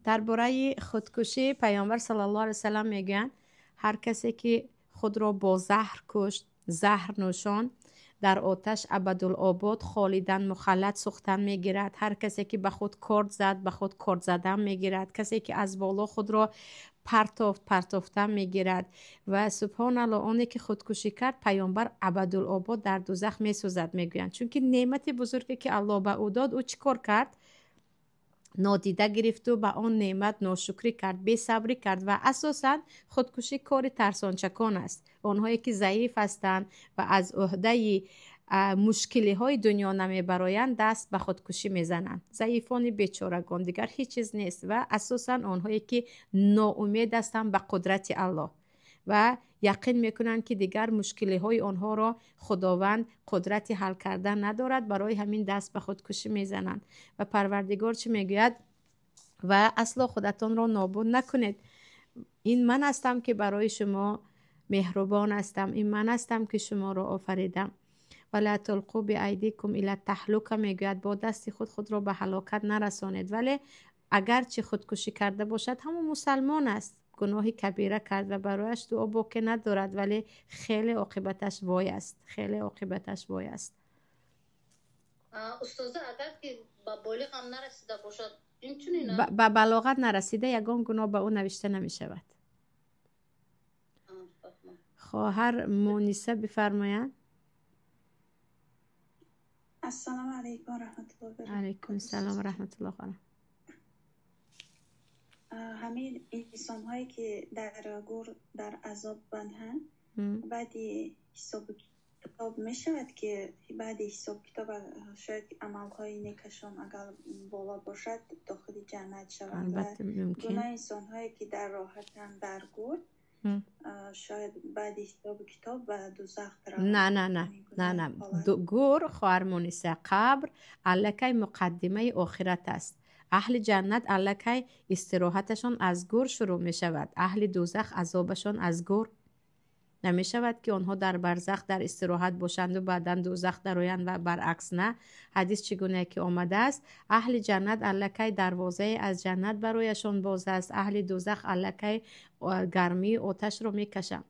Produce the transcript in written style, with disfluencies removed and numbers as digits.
Дар бораи худкушӣ Паёмбар саллаллоҳу алайҳи васаллам мегӯянд: ҳар касе ки худро бо заҳр кушт, заҳр нӯшон, дар оташ абадулобод холидан мухаллад сӯхтан мегирад. Ҳар касе ки ба худ корд зад, ба худ корд задан мегирад. Касе ки аз боло худро партофт, партофтан мегирад. Ва субҳоналлоҳ, оне ки худкушӣ кард, Паёмбар абадулобод дар дузах месӯзад мегӯянд. Чунки неъмати бузурге ки Аллоҳ ба ӯ дод, ӯ чӣ кор кард? Нодида гирифту ба он неъмат ношукрӣ кард, бесабрӣ кард. Ва асосан худкушӣ кори тарсончакон аст, онҳое ки заиф ҳастанд ва аз ӯҳдаи мушкилиҳои дунё намебароянд, даст ба худкушӣ мезананд. Заифони бечорагон, дигар ҳеҷ чиз нест. Ва асосан онҳое ки ноумед ҳастанд ба қудрати Аллоҳ ва яқин мекунанд, ки дигар мушкилиҳои онҳоро Худованд қудрати ҳал кардан надорад, барои ҳамин даст ба худкушӣ мезананд. Ва Парвардигор чӣ мегӯяд? Ва асло худатонро нобуд накунед. Ин ман ҳастам, ки барои шумо меҳрубон ҳастам, ин ман ҳастам, ки шуморо офаридам. Вала тулқу биайдикум ила таҳлука мегӯяд, бо дасти худ худро ба ҳалокат нарасонед. Вале агарчи худкушӣ карда бошад, ҳамон мусалмон аст, гуноҳи кабира кард ва барояш дуо боке надорад, вале хеле оқибаташ вой аст, хеле оқибаташ вой аст. Устоза, агар ки ба болиғ ҳам нарасида бошад, инчунин? Ба балоғат нарасида ягон гуноҳ ба ӯ навишта намешавад. Хоҳар Муниса, бифармоянд. Ассалому алайкум раҳматуллоҳи. Алайкум салом раҳматуллоҳ. Хоҳар. Ҳамин инсонҳое ки дар гур дар азоб бандҳанд, баъди ҳисобу китоб мешавад, ки баъди ҳисоб китоб шояд амалҳои некашон агар боло бошад, дохили ҷаннат шаванд. Албатта, мумкин. Гуноҳи инсонҳое ки дар роҳатанд дар гур, шояд баъди ҳисобу китоб ба дузах раванд. На, на, на, на, на. Гур, хоҳар Муниса, қабр аллакай муқаддимаи охират аст. Аҳли ҷаннат аллакай истироҳаташон аз гур шурӯъ мешавад, аҳли дузах азобашон аз гур. Намешавад, ки онҳо дар барзах дар истироҳат бошанду баъдан дузах дароянд ва баръакс. На, ҳадис чӣ гуна ки омадааст, аҳли ҷаннат аллакай дарвозае аз ҷаннат барояшон боз аст, аҳли дузах аллакай гармии оташро мекашанд.